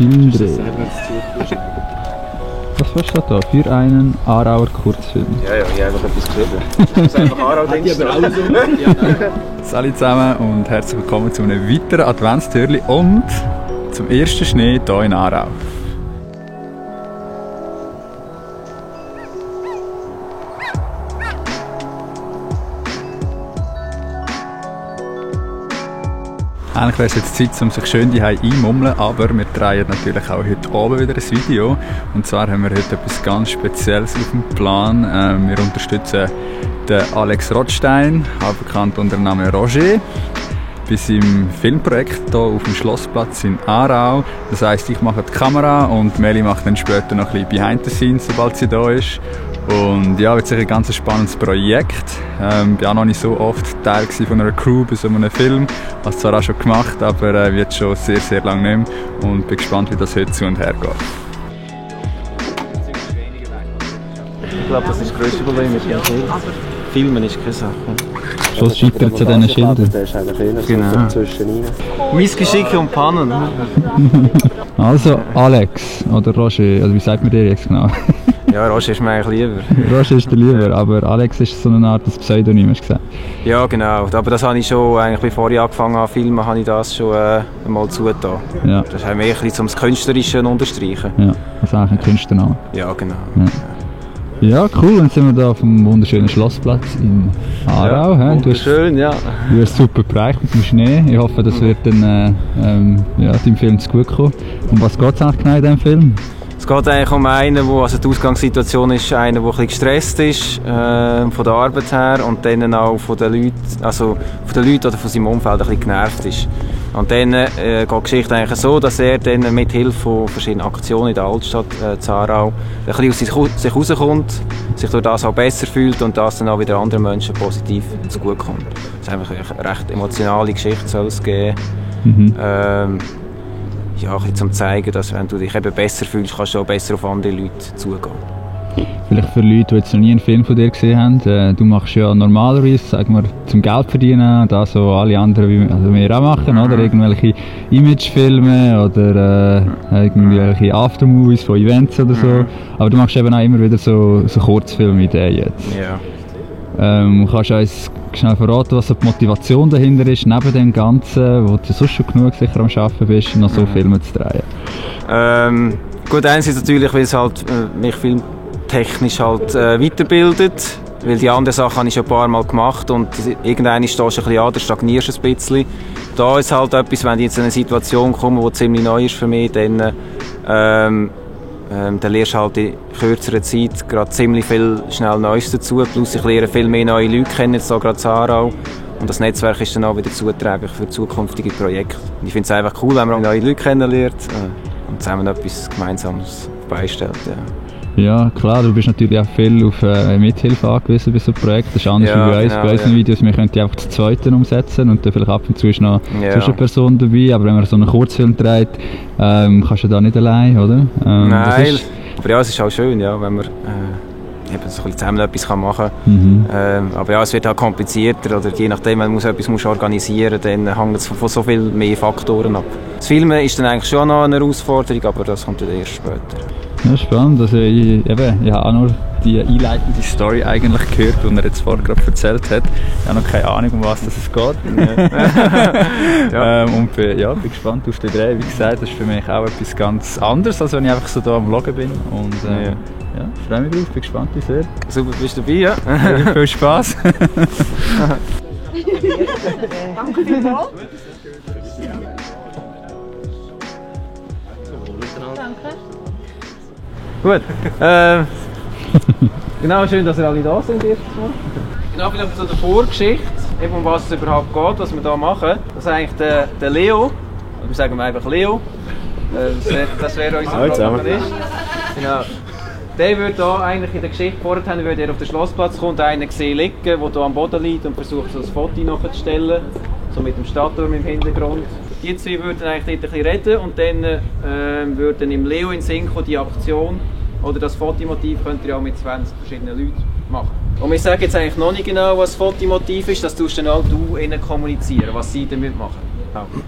Filmdreh. Was war das da? Für einen Aarauer Kurzfilm. Ja, ich habe einfach etwas geschrieben. Das ist einfach Aarau-Ding. Salut zusammen und herzlich willkommen zu einem weiteren Adventstürli und zum ersten Schnee hier in Aarau. Eigentlich wäre es jetzt Zeit, um sich schön die einmummeln, aber wir drehen natürlich auch heute oben wieder ein Video. Und zwar haben wir heute etwas ganz Spezielles auf dem Plan. Wir unterstützen den Alex Rothstein, auch bekannt unter dem Namen Roger, bei seinem Filmprojekt hier auf dem Schlossplatz in Aarau. Das heisst, ich mache die Kamera und Meli macht dann später noch ein bisschen Behind the Scenes, sobald sie da ist. Und ja, wird sicher ein ganz spannendes Projekt. Ich war auch noch nicht so oft Teil von einer Crew bei so einem Film. Ich habe es zwar auch schon gemacht, aber wird schon sehr, sehr lange nicht mehr. Und bin gespannt, wie das heute zu und her geht. Ich glaube, das ist das grösste Problem mit dem Film. Filmen ist keine Sache. Schon scheitert es an diesen Schildern. Der ist eigentlich eher so zwischen rein. Missgeschicke und Pannen. Also Alex oder Roger, also wie sagt man dir jetzt genau? Ja, Roger ist mir eigentlich lieber. Roger ist dir lieber, aber Alex ist so eine Art Pseudonym, hast du gesagt? Ja, genau. Aber das habe ich schon, eigentlich bevor ich angefangen habe zu filmen, habe ich das schon einmal zugetan. Ja. Das haben wir ein bisschen zum Künstlerischen unterstreichen. Ja, das ist eigentlich ein Künstlername. Ja, genau. Ja, cool. Dann sind wir hier auf dem wunderschönen Schlossplatz in Aarau. Ja, wunderschön, ja. Du hast super bereicht mit dem Schnee. Ich hoffe, das wird dann deinem Film zu gut kommen. Um was geht es eigentlich genau in diesem Film? Es geht eigentlich um einen, wo, also die Ausgangssituation ist einer, der ein bisschen gestresst ist, von der Arbeit her und dann auch von den Leuten, also von den Leuten oder von seinem Umfeld ein bisschen genervt ist. Und dann geht die Geschichte eigentlich so, dass er dann mit Hilfe von verschiedenen Aktionen in der Altstadt Aarau ein bisschen aus sich rauskommt, sich durch das auch besser fühlt und das dann auch wieder anderen Menschen positiv zugutekommt. Es ist einfach eine recht emotionale Geschichte, soll es geben. Ja, ein bisschen um zu zeigen, dass wenn du dich eben besser fühlst, kannst du auch besser auf andere Leute zugehen. Vielleicht für Leute, die jetzt noch nie einen Film von dir gesehen haben, du machst ja normalerweise, sagen wir, zum Geld verdienen, das so alle anderen, wie also wir auch machen, oder? Irgendwelche Imagefilme oder irgendwelche Aftermovies von Events oder so. Aber du machst eben auch immer wieder so Kurzfilmideen jetzt. Ja. Kannst du uns schnell verraten, was so die Motivation dahinter ist, neben dem Ganzen, wo du sonst schon genug sicher am Arbeiten bist, noch so Filme zu drehen? Gut, einerseits natürlich, weil es halt mich filmtechnisch halt weiterbildet, weil die anderen Sachen habe ich schon ein paar Mal gemacht und irgendwann stehst du ein bisschen an, da stagnierst du ein bisschen. Da ist halt etwas, wenn ich jetzt in eine Situation komme, die ziemlich neu ist für mich, dann lernst du halt in kürzerer Zeit gerade ziemlich viel schnell Neues dazu. Plus ich lerne viel mehr neue Leute kennen, jetzt hier gerade in Aarau. Und das Netzwerk ist dann auch wieder zuträglich für zukünftige Projekte. Und ich finde es einfach cool, wenn man neue Leute kennenlernt und zusammen etwas Gemeinsames beistellt. Ja, klar, du bist natürlich auch viel auf Mithilfe angewiesen bei so einem Projekt. Das ist anders wie bei uns. Bei unseren Videos, wir können die einfach zu zweiten umsetzen und dann vielleicht ab und zu ist noch eine Person dabei. Aber wenn man so einen Kurzfilm dreht, kannst du da nicht allein, oder? Nein, aber ja, es ist auch schön, ja, wenn man eben so zusammen etwas machen kann. Aber ja, es wird auch komplizierter, oder je nachdem, wenn man etwas organisieren muss, dann hängt es von so viel mehr Faktoren ab. Das Filmen ist dann eigentlich schon noch eine Herausforderung, aber das kommt dann erst später. Ja, spannend. Also ich habe auch nur die einleitende Story eigentlich gehört, die er jetzt vorher gerade erzählt hat. Ich habe noch keine Ahnung, um was es geht. Und bin gespannt auf den Dreh. Wie gesagt, das ist für mich auch etwas ganz anderes, als wenn ich einfach so hier am Vloggen bin. Und freue mich drauf, bin gespannt wie sehr. Super, bist du dabei, ja? Viel Spaß. Danke vielmals. Danke. Gut. Genau, schön, dass ihr alle da sind. Genau, vielleicht zu der Vorgeschichte, eben um was es überhaupt geht, was wir hier machen. Das ist eigentlich der Leo, wir sagen einfach Leo. Das wäre unser Protagonist. Genau. Der würde hier eigentlich in der Geschichte vorher, würde er auf den Schlossplatz kommen und einen sehen liegen, der hier am Boden liegt und versucht so ein Foto nachzustellen, so mit dem Stadtturm im Hintergrund. Die zwei würden eigentlich dort ein bisschen reden und dann würden im Leo in den Sinn kommen, die Aktion oder das Fotomotiv könnt ihr auch mit 20 verschiedenen Leuten machen. Und wir sagen jetzt eigentlich noch nicht genau, was das Fotomotiv ist, das tust dann auch du ihnen kommunizieren, was sie damit machen.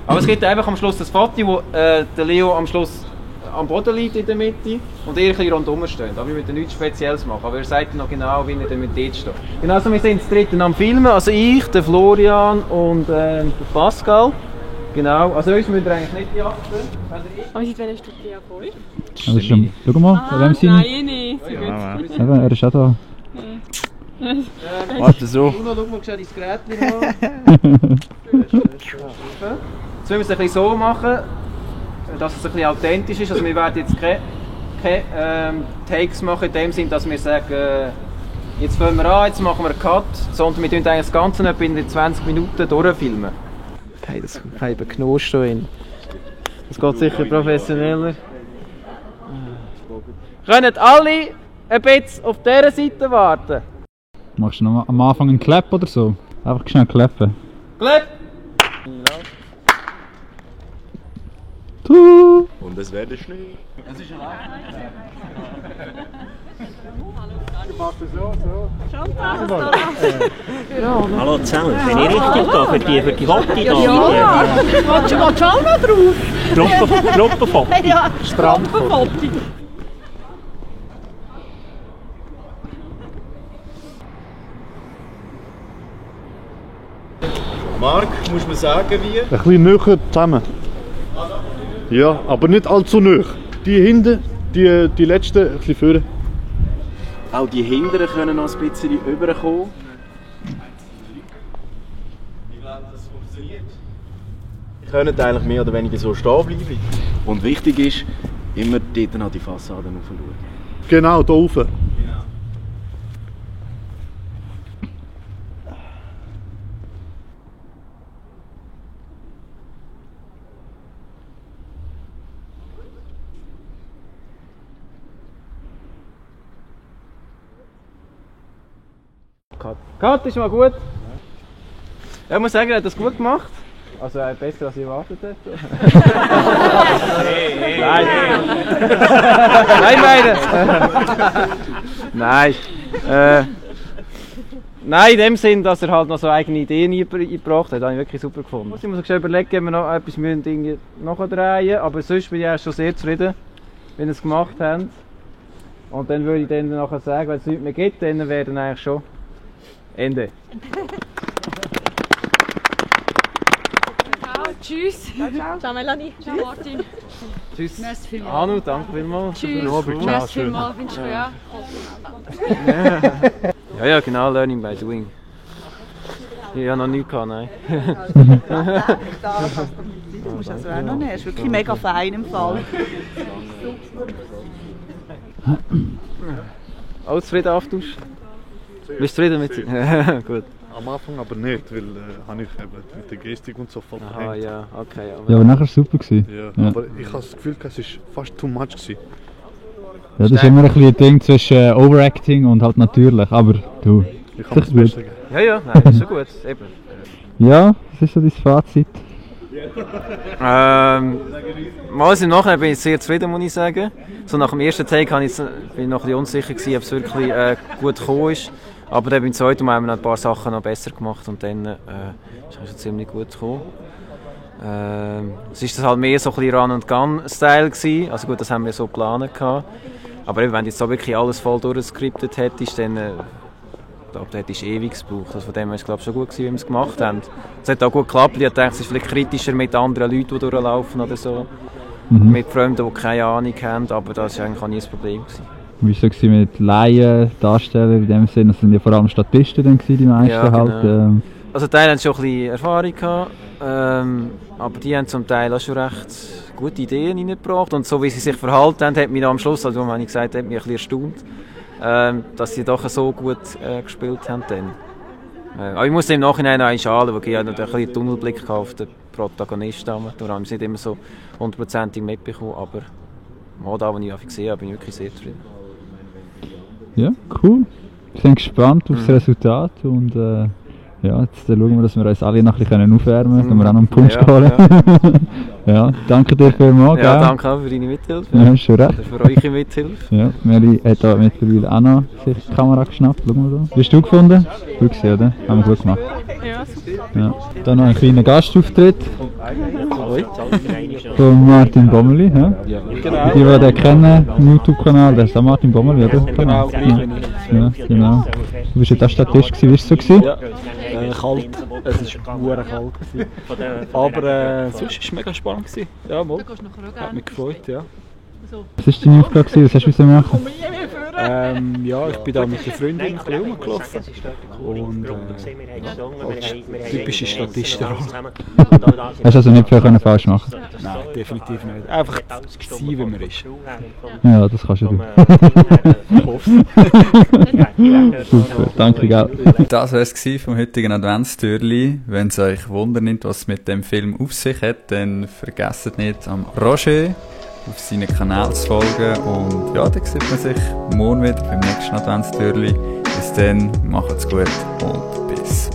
Aber es gibt einfach am Schluss das Foto, wo der Leo am Schluss am Boden liegt in der Mitte und ihr ein bisschen rundherum steht. Aber wir müssen nichts Spezielles machen. Aber ihr seid noch genau, wie ihr dann dort steht. Genau, also wir sind das dritte am Filmen. Also ich, der Florian und der Pascal. Genau, also uns müsst ihr eigentlich nicht beachten. Aber seit wann hast du die voll? Also schon, schau mal, bei wem sind Nein, nicht. Eben, er ist auch da. Warte so. Bruno, schau mal schnell dein Gerät an. Jetzt müssen wir es ein bisschen so machen, dass es ein bisschen authentisch ist. Also wir werden jetzt keine Takes machen in dem Sinn, dass wir sagen, jetzt fangen wir an, jetzt machen wir einen Cut, sondern wir tun eigentlich das Ganze etwa in 20 Minuten durchfilmen. Hey, das kann eben Knost drin. Das geht sicher professioneller. Können alle ein bisschen auf dieser Seite warten? Machst du noch am Anfang einen Clap oder so? Einfach schnell klappen. Clap! Und es werde Schnee. Das ist Hallo zusammen, bin ich richtig da für die Hotte da? Ja, willst du auch noch drauf? Gruppenfoto. Ja, Strandfoto. Marc, muss man sagen, wie? Ein bisschen näher zusammen. Ja, aber nicht allzu näher. Die hinten, die letzten, ein bisschen vorne. Auch die Hinteren können noch ein bisschen rüberkommen. Ich glaube, das funktioniert. Ihr könnt eigentlich mehr oder weniger so stehen bleiben. Und wichtig ist, immer dort an die Fassade schauen. Genau, da oben. Cut ist mal gut. Ja, ich muss sagen, er hat das gut gemacht. Also besser als ich erwartet hätte. Nein. Nein, Nein. Nein, in dem Sinn, dass er halt noch so eigene Ideen eingebracht hat, habe ich wirklich super gefunden. Ich muss schon überlegen, ob wir noch etwas nachdrehen, aber sonst bin ich auch schon sehr zufrieden, wenn wir es gemacht haben. Und dann würde ich dann nachher sagen, wenn es nichts mehr gibt, dann wäre dann eigentlich schon Ende. Ciao, tschüss. Ciao Melanie. Ciao Martin. Tschüss. Merci vielmals. Anu, danke vielmals. Tschüss. Robert, ciao, Merci schön. vielmals. Wünsche ich dir auch. Ja, genau, Learning by Doing. Ich habe noch nichts gehabt, nein. Du musst also auch noch nehmen. Das ist wirklich mega fein im Fall. Alles zufrieden, Aftausch? Bist du zufrieden mit sich? Gut. Am Anfang aber nicht, weil habe ich eben mit der Gestik und so voll Aha, verhängt. ja, okay. Ja, aber nachher war es super. Ja, aber ich habe das Gefühl, es war fast too much gewesen. Ja, das ist immer ein bisschen ein Ding zwischen Overacting und halt natürlich, aber du, Ich habe das gut. Beste gegeben. Ja, nein, ist schon gut, eben. Ja, was ist so dein Fazit? Mal im Nachhinein bin ich sehr zufrieden, muss ich sagen. So nach dem ersten Take bin ich noch ein bisschen unsicher gewesen, ob es wirklich gut gekommen ist. Aber dann beim zweiten Mal haben wir noch ein paar Sachen noch besser gemacht und dann ist es schon ziemlich gut gekommen. Es war halt mehr so ein bisschen Run-and-Gun-Style gewesen. Also gut, das haben wir so geplant. Aber eben, wenn du jetzt so wirklich alles voll durchgescriptet hättest, dann da hättest du ewig gebraucht. Also von dem her war es, glaube ich, schon gut gewesen, wie wir es gemacht haben. Es hat auch gut geklappt. Ich dachte, es ist vielleicht kritischer mit anderen Leuten, die durchlaufen oder so. Mit Fremden, die keine Ahnung haben, aber das war eigentlich auch nie das Problem gewesen. Wie war es mit Laien, Darstellern in dem Sinne? Das sind ja vor allem Statisten dann gewesen, die meisten Ja, genau. halt. Also Teile haben schon ein bisschen Erfahrung gehabt, aber die haben zum Teil auch schon recht gute Ideen reingebracht. Und so wie sie sich verhalten haben, hat mich am Schluss, also habe ich gesagt, hat mich ein bisschen erstaunt, dass sie doch so gut gespielt haben dann. Aber ich muss im Nachhinein noch einschalen, weil ich hatte ein bisschen Tunnelblick auf den Protagonisten. Darum haben sie nicht immer so 100% mitbekommen, aber mal da, was ich gesehen habe, bin ich wirklich sehr zufrieden. Ja, cool. Wir sind gespannt auf das Resultat und ja, jetzt schauen wir, dass wir uns alle noch ein bisschen aufwärmen können. Können wir auch noch einen Punsch holen. Ja. Ja, danke dir vielmals. Ja, danke auch für deine Mithilfe. Ja, schon recht. Oder für eure Mithilfe. Ja, Meli hat da mittlerweile auch noch sich die Kamera geschnappt. Schau mal da. Bist du gefunden? Gut gesehen, oder? Haben wir gut gemacht. Ja, super. Ja. Dann noch ein kleiner Gastauftritt von Martin Bommeli. Ja? Genau. Die den kennen, im YouTube-Kanal, der ist auch Martin Bommeli, oder? Genau, Ja, genau. Du bist ja der Statist, wie war es so? Ja, kalt. Es war verdammt kalt. Aber sonst war es mega spannend. Ja, mal. Hat mich gefreut, ja. Was war deine Aufgabe? Was hast du machen? Ja, ich bin da mit der Freundin ein bisschen rumgelaufen. Und typische Statistenrolle. Hast du also nicht viel falsch machen? Nein, definitiv nicht. Einfach sein, wie man ist. Ja, das kannst du. Ich hoffe Super, danke, gell. Das war es vom heutigen Adventstürli. Wenn es euch wundert, was es mit dem Film auf sich hat, dann vergesst nicht, am Roger auf seinen Kanal zu folgen. Und ja, dann sieht man sich morgen wieder beim nächsten Adventstürli. Bis dann, macht's gut und bis.